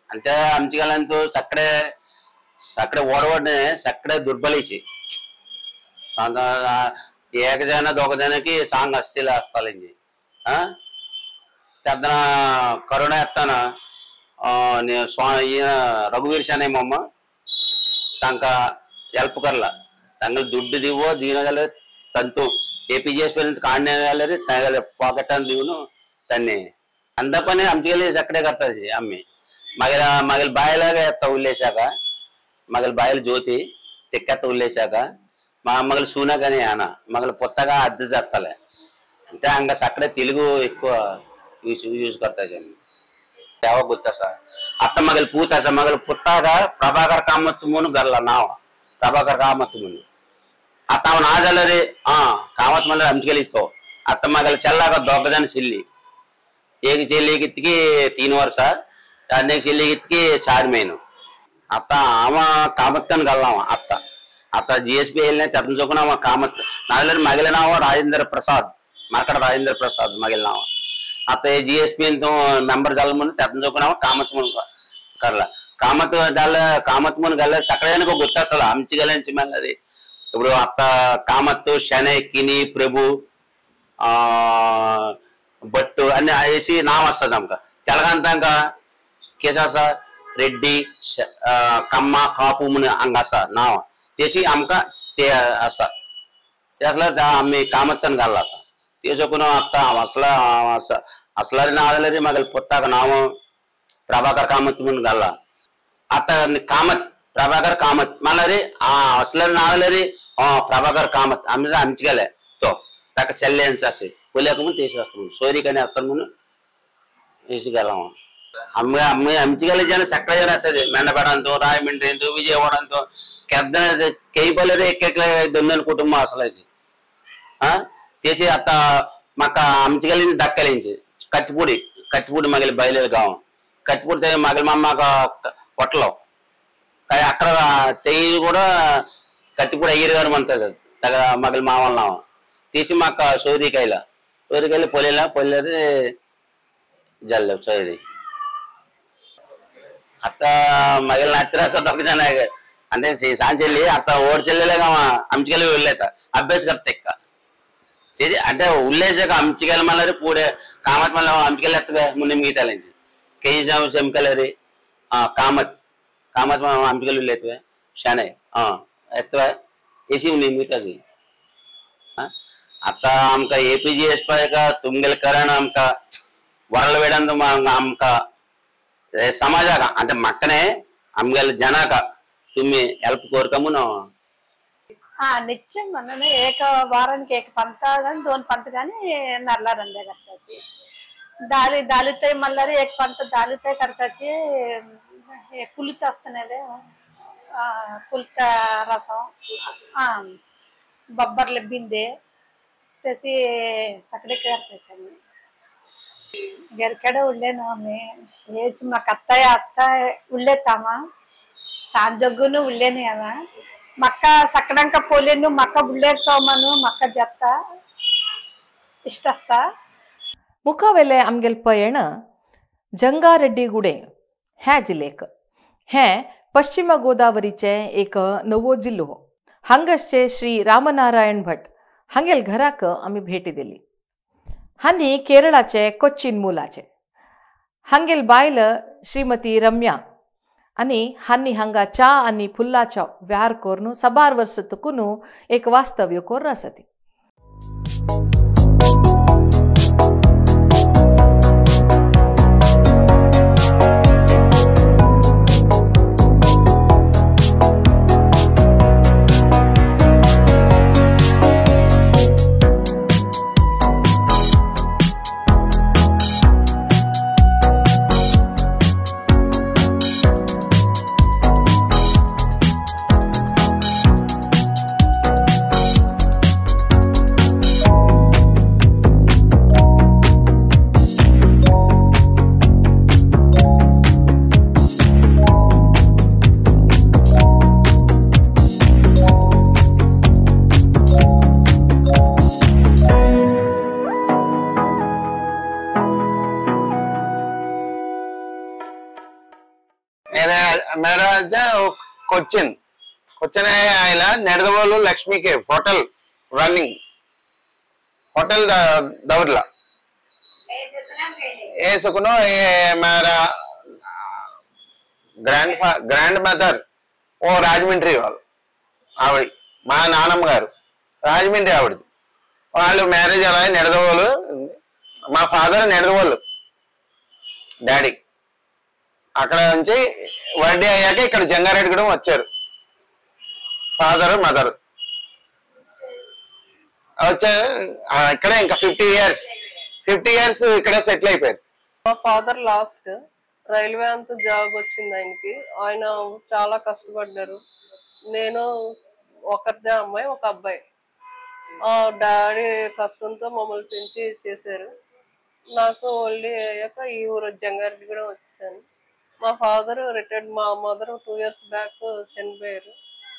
అంటే అంచగలంతో సక్కడే సక్కడే ఓడవడనే సక్కడే దుర్బలిచి ఏకజన దొకజనకి సాంగ్ అస్సలు వస్తాలండి పెద్దన కరోనా ఎత్తాన ఈయన రఘువీర్ శనమ్మ తంక హెల్ప్ కర్ల తంగ దుడ్డు దివో దీనగల తంతు ఏపీజీఎస్ కాండే పాకెట్ అని దివును తన్ని అంత పని అంతకెళ్ళి అక్కడే కడతాది అమ్మి మగల మగల బాయిలాగా ఎత్త ఉల్లేశాక మగల బాయిల జ్యోతి తిక్కెత్త ఉల్లేశాక మా మగలు సూనా కానీ ఆన మగలు పొత్తగా అద్దె చేస్తాలే అంటే అంగ అక్కడే తెలుగు ఎక్కువ యూజ్ యూజ్ కడతాయి ಯಾವ ಗೊತ್ತಾ ಸರ್ ಅತ್ತ ಮಗಲ್ ಪೂತ ಸರ್ ಮಗಲ್ ಪುತ್ತಾಗ ప్రభాకర్ కామత్ మును గర్ల నావ ప్రభాకర్ కామత్ మును అత్త ಅವನ ಆದಲ್ಲರಿ ಕಾಮತ್ ಮಲ್ಲ ಅಂಚಿಗೆಲಿತ್ತು ಅತ್ತ ಮಗಲ್ ಚೆಲ್ಲಾಗ ದೊಗ್ಗದನ ಸಿಲ್ಲಿ ಏಕ ಚೆಲ್ಲಿಗಿತ್ತಿಗೆ 3 ವರ್ಷ ಅನೇಕ ಚೆಲ್ಲಿಗಿತ್ತಿಗೆ 4 ಮೈನು అత్త ఆమె కామత్తని గల్లామ అత్త అత్త జిఎస్పి వెళ్ళిన చట్టం చొప్పున ఆమె కామత్ నాగలేని మగిలినావ రాజేంద్ర ప్రసాద్ మార్కడ రాజేంద్ర ప్రసాద్ మగిలినావ అత్త జిఎస్పి మెంబర్ జల్లమును చట్టం చొప్పున కామత్ మును కర్ల కామత్ జల్ల కామత్ మును గల్ల సకలైన గుర్తొస్తుంది అంచిగలించి మళ్ళీ ఇప్పుడు అత్త కామత్ శనై కిని ప్రభు భట్టు అన్ని వేసి నామ వస్తుంది అమ్మక తెలగంతాక కేసాస రెడ్డి కమ్మ కాపు ముని అంగస నావ చేసి అమ్మక అస అసలు ఆమె కామత్తని గల్ల తీసుకున్న అత్త అసలు అసలు నాదలేరి మగలు పొత్తాక నామం ప్రభాకర్ కామత్ ముని గల్ల అత్త కామత్ ప్రభాకర్ కామత్ మళ్ళీ అసలు నాదలేరి ప్రభాకర్ కామత్ ఆమె అంచగలే తో తక్క చెల్లె అని పోలేకముందు తీసేస్తాము సోరికని అత్తను మును వేసిగలము అమ్మ అమ్మ అంచగల జన చక్కడ జన వస్తుంది మెండపడంతో రాయమండ్రి ఎంతో విజయవాడంతో పెద్ద కేయపల్లి ఎక్కెక్కలే దొందని కుటుంబం అసలు తీసి అత్త మాకు అంచగలింది దక్కలించి కత్తిపూడి కత్తిపూడి మగిలి బయలుదేరి కావం కత్తిపూడి మగిలి మా మాకు పొట్టలో కానీ అక్కడ తెయ్యి కూడా కత్తిపూడి అయ్యరు గారు అంటుంది తగ మగిలి మామల్నాం తీసి మాకు సోరికాయల సోరికాయలు పొలిలా పొలిది జల్ల సోది అత్త మగిలిన అత్తిరాస దొక్కజన అంటే సాంచెల్లి అత్త ఓడి చెల్లెలేగా అంచుకెళ్ళి వెళ్ళేత అభ్యాస కర్త ఎక్క అంటే ఉల్లేసాక అంచుకెళ్ళి మళ్ళీ పూడే కామత్ మళ్ళీ అంచుకెళ్ళి ఎత్తవే ముందు మిగతాలించి కేజీ చెంకలేరి కామత్ కామత్ అంచుకెళ్ళి ఉల్లేతవే షానే ఎత్తవే వేసి మిగతాది అత్త ఆమెక ఏపీజీఎస్ పైక తుంగల కరణ్ ఆమెక వరలు వేయడం ఆమెక సమాజాక అంటే మక్కనే అమ్మగల జనాక తుమ్మి హెల్ప్ కోరకమును నిత్యం మననే ఏక వారానికి ఏక పంత కానీ దోన్ పంత కానీ నర్లా రందే కడతాచి దాలి దాలితే మళ్ళీ ఏక పంత దాలితే కడతాచి పులిత వస్తున్నది పులిత రసం బొబ్బర్లు బిందె తెసి సక్కడే కడతాచండి గరికడ ఉళ్ళేను ఆమె ఏజ్ మాకు అత్తయ్య అత్త ఉళ్ళేతామా సాంజగ్గును ఉళ్ళేను అమ్మా మక్క సక్కడంక పోలేను మక్క ఉళ్ళేతామను మక్క జత్త ಇಷ್ಟಸ್ತಾ ಮುಖವೆಲೆ आमगेल पयण जंगारेड्डी गुडे ह्या जिल्हेक हें पश्चिम गोदावरीचे एक नवो जिल्लो. हांगासचे श्री रामनारायण भट हांगेल घराक आमी भेटी दिली. हांणी केरळाचे कोच्चीन मुलाचे. हांगेल बायल श्रीमती रम्या आनी हांणी हांगा च्या आनी फुल्लाचो व्यार करून साबार वर्स तुकून एक वास्तव्य करून आसा ती. Cochin Cochin आयला Nidadavolu Lakshmi cafe hotel running hotel दवरला ए सुकुनो ए मेरा గ్రాండ్ మదర్ ఓ రాజమండ్రి వాళ్ళు, ఆవిడ మా నాన్నమ్మ గారు రాజమండ్రి ఆవిడది. వాళ్ళు మ్యారేజ్ అలా నిడదవోలు, మా ఫాదర్ నిడదవోలు డాడీ. అక్కడ నుంచి వడ్డీ అయ్యాక ఇక్కడ జంగారెడ్డిగూడెం వచ్చారు ఫాదర్ మదర్ వచ్చారు. ఇక్కడే ఇంకా 50 ఇయర్స్ ఇక్కడే సెటిల్ అయిపోయారు. మా ఫాదర్ లాస్ట్ రైల్వే అంత జాబ్ వచ్చింది ఆయనకి. ఆయన చాలా కష్టపడ్డారు. నేను ఒకరిదే అమ్మాయి, ఒక అబ్బాయి. డాడీ కష్టంతో మమ్మల్ని పెంచి చేశారు. నాకు ఓల్డ్ అయ్యాక ఈ ఊరు జంగారెడ్డిగూడెం వచ్చేసాను. మా ఫాదర్ రిటైర్డ్, మా మదర్ 2 ఇయర్స్ బ్యాక్ చనిపోయారు.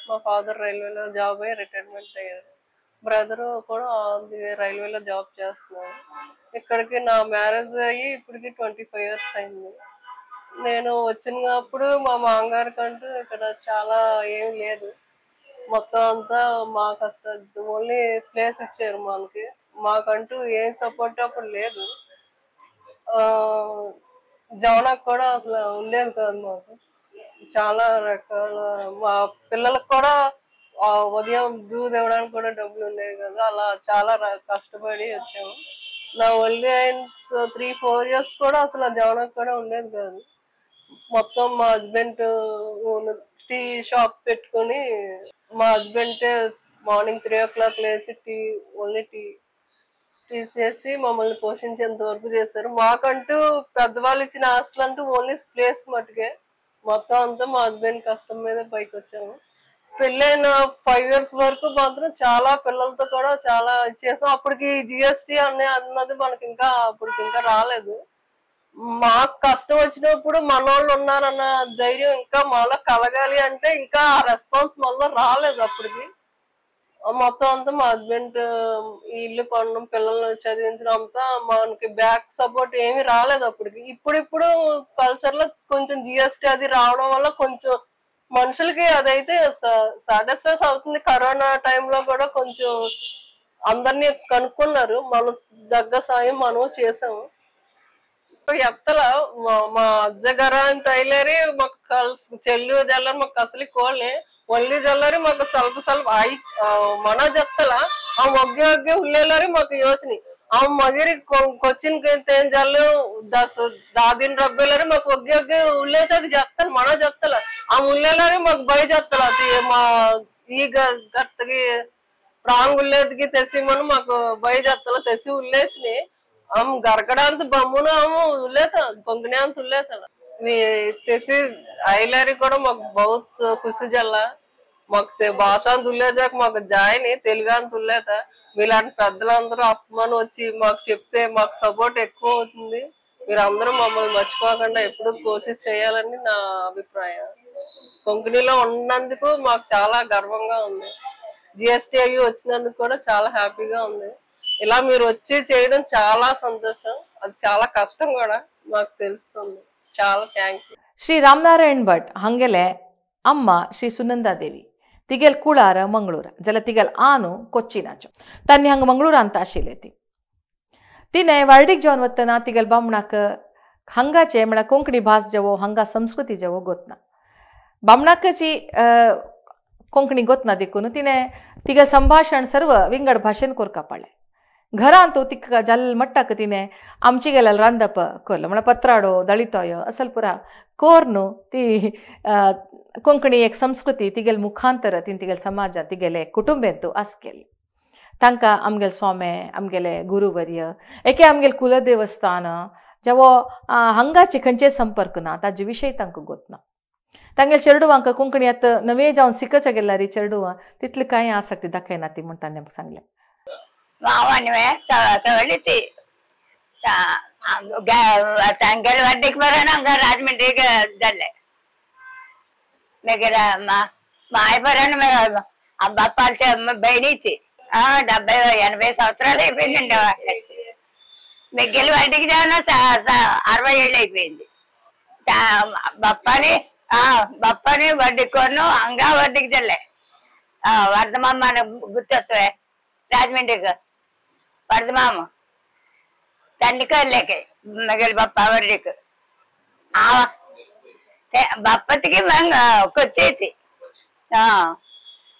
మా ఫాదర్ రైల్వేలో జాబ్ అయ్యి రిటైర్మెంట్ అయ్యారు. బ్రదరు కూడా రైల్వేలో జాబ్ చేస్తున్నారు. ఇక్కడికి నా మ్యారేజ్ అయ్యి ఇప్పటికి 25 ఇయర్స్ అయింది. నేను వచ్చినప్పుడు మా మామగారి కంటూ ఇక్కడ చాలా ఏం లేదు, మొత్తం అంతా మా కష్టం. ఓన్లీ ప్లేస్ ఇచ్చారు మనకి, మాకంటూ ఏం సపోర్ట్ అప్పుడు లేదు. జవనాకు కూడా అసలు ఉండేది కాదు మాకు. చాలా రకాల మా పిల్లలకు కూడా ఉదయం దూది ఇవ్వడానికి కూడా డబ్బులు ఉండేవి కదా. అలా చాలా కష్టపడి వచ్చాము. నా ఓన్లీ అయిన 3-4 ఇయర్స్ కూడా అసలు జవనాకు కూడా ఉండేది కాదు. మొత్తం మా హస్బెండ్ టీ షాప్ పెట్టుకుని, మా హస్బెండ్ మార్నింగ్ 3 o'clock లేచి టీ, ఓన్లీ టీ చేసి మమ్మల్ని పోషించేంత వరకు చేశారు. మాకంటూ పెద్దవాళ్ళు ఇచ్చిన ఆస్తులు అంటూ ఓన్లీ ప్లేస్ మట్టుకే. మొత్తం అంతా మా హస్బెండ్ కష్టం మీద పైకి వచ్చాము. పెళ్ళైన 5 ఇయర్స్ వరకు మాత్రం చాలా పిల్లలతో కూడా చాలా చేసాం. అప్పటికి జిఎస్టి అన్నది మనకి ఇంకా అప్పటికి ఇంకా రాలేదు. మాకు కష్టం వచ్చినప్పుడు మనోళ్ళు ఉన్నారన్న ధైర్యం ఇంకా మాలో కలగాలి అంటే ఇంకా ఆ రెస్పాన్స్ మళ్ళీ రాలేదు అప్పటికి. మొత్తం అంతా మా హస్బెండ్ ఇల్లు కొనడం, పిల్లల్ని చదివించడం అంతా మనకి బ్యాక్ సపోర్ట్ ఏమి రాలేదు అప్పటికి. ఇప్పుడిప్పుడు కల్చర్ లో కొంచెం జిఎస్టి అది రావడం వల్ల కొంచెం మనుషులకి అదైతే సాటిస్ఫై అవుతుంది. కరోనా టైంలో కూడా కొంచెం అందరినీ కనుక్కున్నారు, మన దగ్గర సాయం మనం చేసాము. ఎత్తల మా అజ్జగర తైలేరి మాకు కల్స్ చెల్లు జల్లరి మాకు అసలు కోళ్ళే ఒల్లి జల్లరి మాకు స్వల్ప స్వల్ప I మన జత్తల ఆ ఒగ్గే ఒగ్గే ఉల్లేలారి మాకు యోచని ఆ మగిరి కొచ్చిన్ తేన్ జల్లు దస్ దాదిన్ రబ్బేలారి మాకు ఒగ్గే ఒగ్గే ఉల్లేచాక జత్తలు మన జత్తల ఆ ఉల్లేలారి మాకు భయ జత్తల అది మా ఈ గత్తకి రాంగ్ ఉల్లేదికి తెసిమను మాకు భయ జత్తల తెసి ఉల్లేచిని ఆమె గరకడానికి బొమ్మను ఆమె ఉల్లేత కొంకనే అంత ఉల్లేత మీ తెసి ఐలారి కూడా మాకు బహుత్ ఖుషి జల్ల మాకు భాష అంత ఉల్లేచాక మాకు జాయిన్ తెలుగు అంత ఉల్లేత. మీలాంటి పెద్దలందరూ అస్తమానం వచ్చి మాకు చెప్తే మాకు సపోర్ట్ ఎక్కువ అవుతుంది. మీరు అందరూ మమ్మల్ని మర్చిపోకుండా ఎప్పుడు కోషిష్ చేయాలని నా అభిప్రాయం. కొంకణిలో ఉన్నందుకు మాకు చాలా గర్వంగా ఉంది. జిఎస్టి అవి వచ్చినందుకు కూడా చాలా హ్యాపీగా ఉంది. ఇలా మీరు వచ్చి చేయడం చాలా సంతోషం. అది చాలా కష్టం కూడా మాకు తెలుస్తుంది. చాలా thanks. Shri Ramanarayan Bhat ಹಂಗೆಲೆ अम्मा श्री सुनंदा देवी तिगेल कुळार मंगळूर जाल्यार तिगेल आनू कोच्चिनाचो तांणी हांगा मंगळूरांत आशिल्ले ती तिणें वार्डीक जेवन वतना तिगेल बामणाक हांगाचे म्हळ्यार कोंकणी भास जेवो हांगा संस्कृती जेवो गोतना बामणाकची कोंकणी गोतना देखून तिणें तिगेल संभाशण सर्व विंगड भाशेन कोरका पडलें. घरांत तिका जाल मट्टाक तिणें आमची गेल्यार रांदप करलो म्हळ्यार पत्राडो दळितोय असल पुरा कोर न्हू ती कोंकणी एक संस्कृती तिगेल मुखांतर तिणें तिगेल समाजांत तिगेले कुटुंबेंत आस केली. तांकां आमगेले सोमे आमगेले गुरुवर्य एके आमगेले कुलदेवस्थान जेवो हांगाचे खंयचे संपर्क ना ताजे विशय तांकां गोतना. तांगेले चेडवांक कोंकणी आतां नवे जावन शिकच्या गेल्यार चेडवां तितली कांय आसक्ती दाखयना ती म्हूण ताणें म्हाका सांगलें. मावानी तांगेले वाड्डीक बरें हांगा राजमंड्रीक जाल्ले मागीर మాయ బరాను బాపాల బయణించి 70-80 సంవత్సరాలు అయిపోయిందండి. వాళ్ళకి మిగిలిన వాటికి 60 ఏళ్ళు అయిపోయింది. బప్పని బప్పని వడ్డీ కొను అంగా వడ్డీకి తెల్లే వరదమామ గుర్తొస్తావే రాజమండ్రికి వరదమామ తండ్రికి లేక మిగిలిన బప్ప వడ్డీకి బప్పతికి కొచ్చేసి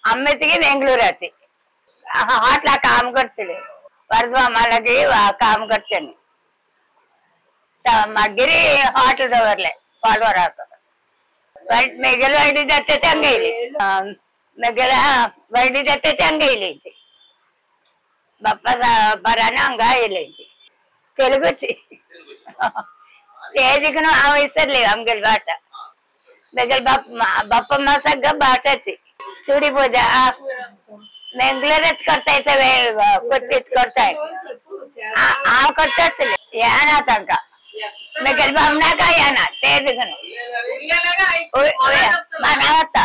అమ్మతికి బెంగళూరు వచ్చి అట్లా కామ్ करते वरदमामालागी काम करते मागीर हॉटेल दवरले फॉलोवराक मेगेल वैडी जाते हांगा येयली मेगेल वैडी जाते हांगा येयली बाप्पा बराने हांगा येयली तेलुगूची ते हांव विसरली आमगेली भाशा मेगेल बाप्पा सगळं भाषाची चुडी पूजा बेंगलोरच करताय कोच्चीच करताय हांव करताच येना तांकां मेगेल बामणाक येना ते देखून मना वता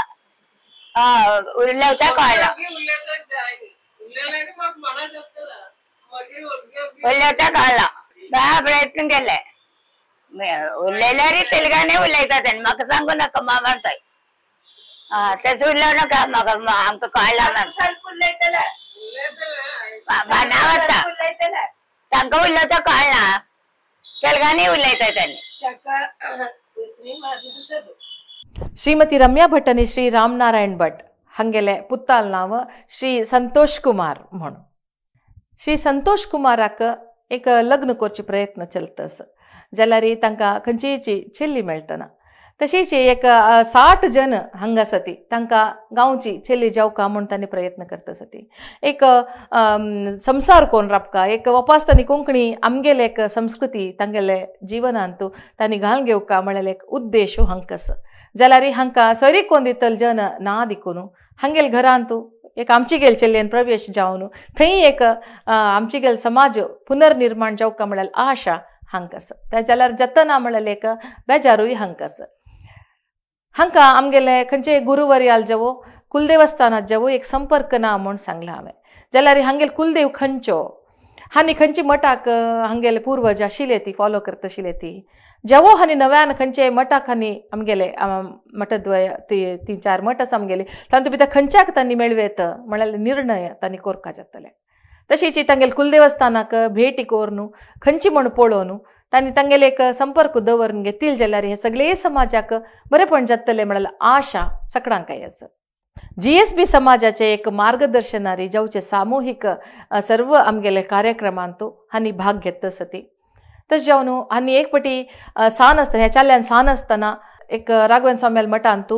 उरलेवता कळना उरलेवता कळना बा प्रयत्न केले उलयल्यार तेलगाने उलयता तेन्ना म्हाका सांगू नाका मामांताय तशें उलोवं नाका म्हाका आमकां कळना मना वता तांकां उलोवता कळना तेलगानी उलयता तेन्ना. श्रीमती रम्या भट आनी श्री रामनारायण भट हांगेले पुत्ताल नांव श्री संतोष कुमार म्हूण. श्री संतोष कुमाराक एक लग्न करचे प्रयत्न चलता आसा जाल्यार तांकां खंयचीय चेल्ली मेळटना. तशीच एक 60 जन हांगा आसा ती तांकां गांवची चेल्ली जावका म्हूण तांणी प्रयत्न करता आसा ती एक संसार कोण राबका एक वपास तांणी कोंकणी आमगेले एक संस्कृती तांगेले जिवनांत तांणी घालून घेवका म्हळ्यार एक उद्देश हांकां आसा. जाल्यार हांकां सोयरीक कोण दितले जन ना देखून हांगेले घरांत एक आमची गेल चेल्लेन प्रवेश जावन थंय एक आमची गेल समाज पुनर्निर्माण जावका म्हळ्यार आशा हांकां आसा. त्या जाल्यार जतना म्हळ्यार एक बेजारूय हांकां आसा. हांकां आमगेले खंयचे गुरुवर्याल जेवो कुलदेवस्थानात जेवो एक संपर्क ना म्हूण सांगलां हांवें. जाल्यार हांगेले कुलदेव खंयचो आनी खंयचे मठाक हांगेले पुर्वज आशिल्ले ती फॉलो करता आशिल्ले ती जेवो आनी नव्यान खंयचे मठाक आनी आमगेले मठद्वय ती 3-4 मठ आसा आमगेले तातूंत भितर खंयच्याक तांणी मेळवेत म्हळ्यार निर्णय तांणी कोरका जातले. तशीच तांगेले कुलदेवस्थानाक भेटी करून खंयची म्हूण पळोवन तांणी तांगेले एक संपर्क दवरून घेतील जाल्यार हे सगळे समाजाक बरेपण जातले म्हळ्यार आशा सगळ्यांकय आसा. GSB समाजाचे एक मार्गदर्शनारी जावचे सामूहिक सर्व आमगेले कार्यक्रमांत हांणी भाग घेत आसा ती. तशें जावन आनी एक पटी सान आसतना ह्या चल्यान सान आसतना एक राघवेंद्र स्वामील मठांत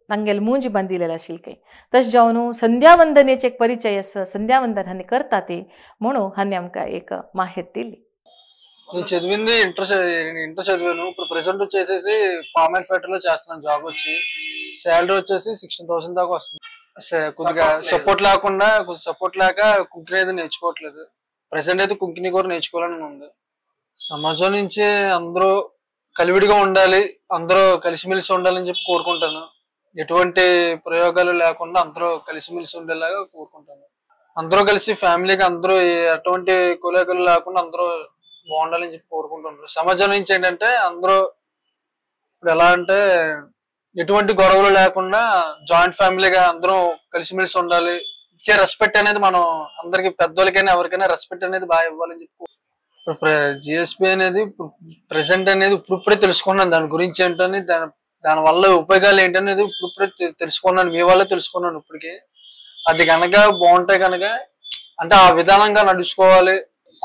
तांगेले मुंज बांदिल्लें आशिल्लें. तशें जावन संध्यावंदनेचे एक परिचय आसा संध्यावंदन हांणी करता ती म्हणून हांणी आमकां एक माहिती दिली. నేను చదివింది ఇంటర్ చదివాను. ఇప్పుడు ప్రెసెంట్ వచ్చేసేసి పామ్ అండ్ ఫ్యాక్టరీలో చేస్తున్నాను. జాబ్ వచ్చి శాలరీ వచ్చేసి 16,000 దాకా వస్తుంది. కొద్దిగా సపోర్ట్ లేకుండా సపోర్ట్ లేక కుంకిని అయితే నేర్చుకోవట్లేదు. ప్రెసెంట్ అయితే కుంకిని కూడా నేర్చుకోవాలని ఉంది. సమాజం నుంచి అందరూ కలివిడిగా ఉండాలి, అందరూ కలిసిమెలిసి ఉండాలని చెప్పి కోరుకుంటాను. ఎటువంటి ప్రయోగాలు లేకుండా అందరూ కలిసిమెలిసి ఉండేలాగా కోరుకుంటాను. అందరూ కలిసి ఫ్యామిలీకి అందరూ ఎటువంటి కులేకలు లేకుండా అందరూ బాగుండాలని చెప్పి కోరుకుంటున్నారు. సమాజం నుంచి ఏంటంటే అందరూ ఇప్పుడు ఎలా అంటే ఎటువంటి గొడవలు లేకుండా జాయింట్ ఫ్యామిలీగా అందరం కలిసిమెలిసి ఉండాలి. ఇచ్చే రెస్పెక్ట్ అనేది మనం అందరికి పెద్దోళ్ళకైనా ఎవరికైనా రెస్పెక్ట్ అనేది బాగా ఇవ్వాలని చెప్పి ఇప్పుడు జిఎస్పి అనేది ప్రెసెంట్ అనేది ఇప్పుడిప్పుడే తెలుసుకున్నాను. దాని గురించి ఏంటని, దాని వల్ల ఉపయోగాలు ఏంటనేది ఇప్పుడిప్పుడే తెలుసుకున్నాను, మీ వల్ల తెలుసుకున్నాను ఇప్పటికి. అది కనుక బాగుంటే కనుక అంటే ఆ విధానంగా నడుచుకోవాలి.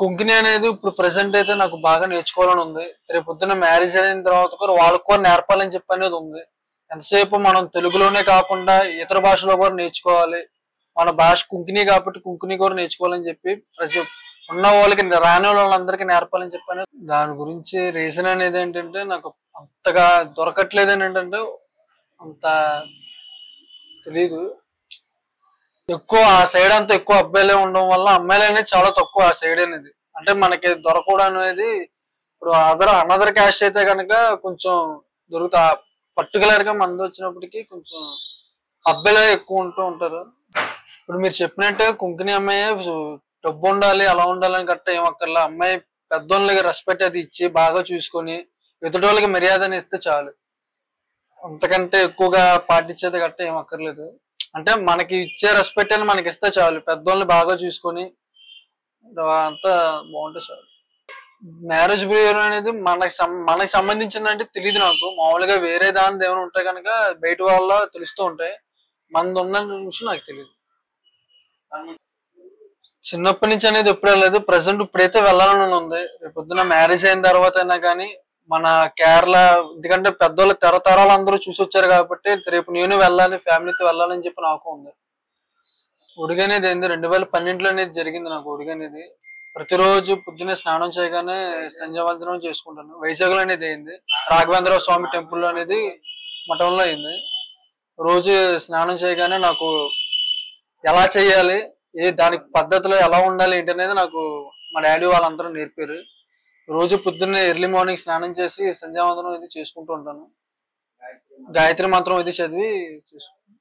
కొంకిణి అనేది ఇప్పుడు ప్రెసెంట్ అయితే నాకు బాగా నేర్చుకోవాలని ఉంది. రేపు పొద్దున్న మ్యారేజ్ అయిన తర్వాత కూడా వాళ్ళకు కూడా నేర్పాలని చెప్పి అనేది ఉంది. ఎంతసేపు మనం తెలుగులోనే కాకుండా ఇతర భాషలో కూడా నేర్చుకోవాలి. మన భాష కుంకిణి కాబట్టి కుంకిణి కూడా నేర్చుకోవాలని చెప్పి ప్రతి ఉన్న వాళ్ళకి రాని వాళ్ళందరికీ నేర్పాలని చెప్పాను. దాని గురించి రీజన్ అనేది ఏంటంటే నాకు అంతగా దొరకట్లేదు అని ఏంటంటే అంత తెలీదు. ఎక్కువ ఆ సైడ్ అంతా ఎక్కువ అబ్బాయిలే ఉండడం వల్ల అమ్మాయిలు అనేది చాలా తక్కువ ఆ సైడ్ అనేది. అంటే మనకి దొరకడం అనేది ఇప్పుడు అనదర్ క్యాస్ట్ అయితే కనుక కొంచెం దొరుకుతా, పర్టికులర్ గా మంది వచ్చినప్పటికీ కొంచెం అబ్బాయిలే ఎక్కువ ఉంటూ ఉంటారు. ఇప్పుడు మీరు చెప్పినట్టే కుంకిణి అమ్మాయి డబ్బు ఉండాలి అలా ఉండాలని గట్ట ఏమక్కర్లా. అమ్మాయి పెద్దోళ్ళకి రెస్పెక్ట్ అది ఇచ్చి బాగా చూసుకొని ఎదుటి వాళ్ళకి మర్యాదని ఇస్తే చాలు. అంతకంటే ఎక్కువగా పాటించేది గట్ట ఏమక్కర్లేదు. అంటే మనకి ఇచ్చే రెస్పెక్ట్ అని మనకి ఇస్తే చాలు. పెద్దోళ్ళని బాగా చూసుకొని అంతా బాగుంటే చాలు. మ్యారేజ్ బిహేవియర్ అనేది మనకి సంబంధించిందంటే అంటే తెలియదు నాకు. మామూలుగా వేరే దాని ఏమైనా ఉంటే కనుక బయట వాళ్ళ తెలుస్తూ ఉంటాయి, మనది ఉన్న విషయం నాకు తెలియదు. చిన్నప్పటి నుంచి అనేది ఎప్పుడు వెళ్ళలేదు. ప్రజెంట్ ఇప్పుడైతే వెళ్ళాలని ఉంది. రేపు పొద్దున్న మ్యారేజ్ అయిన తర్వాత అయినా కానీ మన కేరళ, ఎందుకంటే పెద్దోళ్ళు తరతరాలు అందరూ చూసి వచ్చారు కాబట్టి రేపు నేను వెళ్ళాలి, ఫ్యామిలీతో వెళ్ళాలని చెప్పి నాకు ఉంది. ఒడిగ అనేది ఏంది 2012లో అనేది జరిగింది నాకు. ఒడిగ అనేది ప్రతిరోజు పొద్దున్నే స్నానం చేయగానే సంధ్యావందనం చేసుకుంటాను. వైజాగ్ లో అనేది అయింది, రాఘవేంద్ర స్వామి టెంపుల్ అనేది మఠంలో అయింది. రోజు స్నానం చేయగానే నాకు ఎలా చేయాలి, ఏ దానికి పద్ధతిలో ఎలా ఉండాలి ఏంటనేది నాకు మా డాడీ వాళ్ళందరూ నేర్పారు. రోజు పొద్దున్నే ఎర్లీ మార్నింగ్ స్నానం చేసి సంధ్యావందనం ఇది చేసుకుంటూ ఉంటాను. గాయత్రి మంత్రం ఇది చదివి చేసుకుంటాను.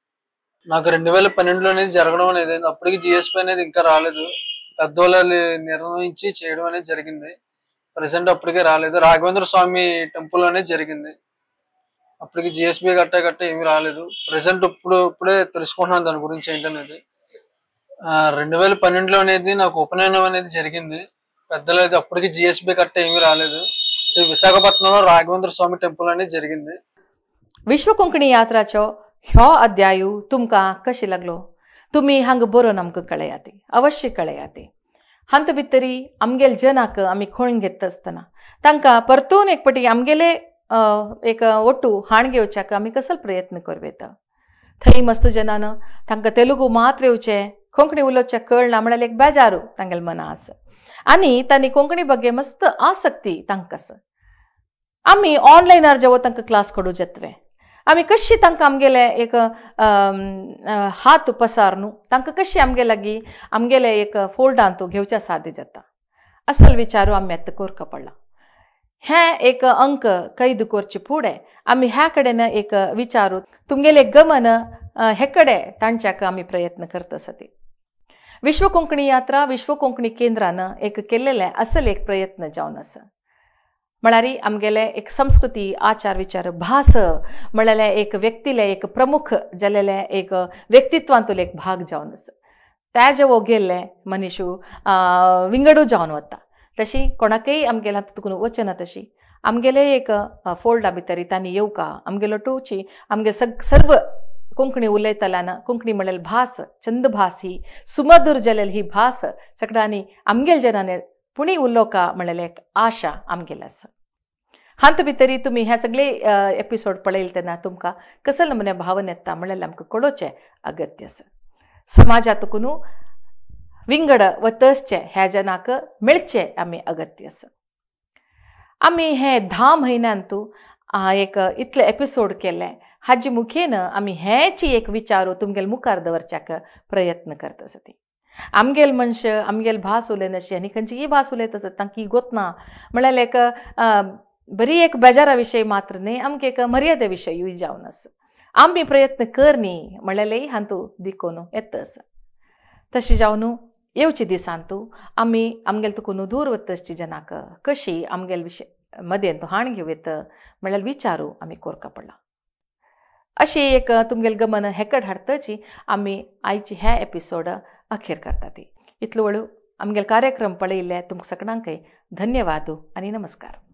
నాకు 2012లో అనేది జరగడం అనేది, అప్పటికి జిఎస్పి అనేది ఇంకా రాలేదు. పెద్దోళ్ళు నిర్ణయించి చేయడం అనేది జరిగింది. ప్రెసెంట్ అప్పటికే రాలేదు. రాఘవేంద్ర స్వామి టెంపుల్ అనేది జరిగింది. అప్పటికి జిఎస్పి గట్ట గట్ట ఏమి రాలేదు. ప్రెసెంట్ ఇప్పుడే తెలుసుకుంటున్నాను దాని గురించి ఏంటనేది. 2012లో అనేది నాకు ఉపనయనం అనేది జరిగింది. పెద్దలేదు, అప్పటికి జిఎస్బి కట్ట ఏమి రాలేదు. సో విశాఖపట్నంలో రాఘవేంద్ర స్వామి టెంపుల్ అనేది జరిగింది. विश्व कोंकणी यात्राचो ह्यो अध्यायू तुमकां कशी लागलो तुमी हांगा बरोवन आमकां कळयात, अवश्य कळयात. हांतु भितरी आमगेले जनाक आमी खोण घेता आसतना तांकां परतून एक पटी आमगेले एक ओट्टू हाण घेवच्याक आमी कसलो प्रयत्न करूं येता. थंय मस्त जनान तांकां तेलुगू मात्र येवचें, कोंकणी उलोवचें कळना म्हळ्यार एक बेजारू तांगेले मना आसा आनी तांणी कोंकणी बगे मस्त आसक्ती तांकां आसा. आमी ऑनलायनार जेवो तांकां क्लास कडू जातवे, आमी कशी तांकां आमगेले एक हात पसार न्हू तांकां कशी आमगे लागीं आमगेले एक फोल्डांत घेवच्या साध्य जाता असल विचारू आमी आतां कोरका पडला. हें एक अंक कैद करचे फुडें आमी ह्या कडेन एक विचारू तुमगेले गमन हे कडेन तांच्याक आमी प्रयत्न करता आसा. ती विश्व कोंकणी यात्रा विश्व कोंकणी केंद्रान एक केल्लेलें असल एक प्रयत्न जावन आसा. म्हळ्यार आमगेले एक संस्कृती आचार विचार भास म्हळ्यार एक व्यक्तीले एक प्रमुख जाल्लेले एक व्यक्तित्वांतलो एक भाग जावन आसा. त्या जेवो गेल्ले मनीशू विंगडू जावन वता तशी कोणाकय आमगेल्या हातूंत वचना. तशी आमगेले एक फोल्डा भितर तांणी येवका आमगेलो टोची आमगे सर्व कोंकणी उलयतल्यान कोंकणी म्हळ्यार भास चंद भास ही सुमधूर जालेली ही भास सगळ्यांनी आमगेले जनांनी पुणी उलोवका म्हळ्यार एक आशा आमगेली आसा. हांत भितरी तुमी ह्या सगळे एपिसोड पळयले तेन्ना तुमकां कसले नमुने भावन येता म्हळ्यार आमकां कळोवचें अगत्य आसा. समाजांतूक न्हू विंगड वतसचें ह्या जनाक मेळचें आमी अगत्य आसा. आमी हे 10 म्हयन्यांतू एक इतले एपिसोड केले हाजे मुखेन आमी हेची एक विचारू तुमगेले मुखार दवरच्याक प्रयत्न करता आसा. ती आमगेल मनश आमगेल भास उलयनाशी आनी खंयचीय भास उलयता आसत तांकां गोत ना म्हळ्यार एक बरी एक बेजारा विशय मात्र न्ही, आमकां एक मर्यादे विशयूय जावन आसा. आमी प्रयत्न कर न्ही म्हळ्यारय हातूंत दिकोन येता आसा. तशें जावन येवचे दिसांतू आमी आमगेले तुकून दूर वतसची जनाक कशी आमगेले विशय मदेन हाण घेवं येता म्हळ्यार विचारू आमी कोरका पडला. अशी एक तुमगेले गमन हेकड हाडतची आमी आयची ह्या एपिसोड अखेर करता. ती इतलो वळू आमगेले कार्यक्रम पळयिल्ले तुमकां सगळ्यांकय धन्यवाद आनी नमस्कार.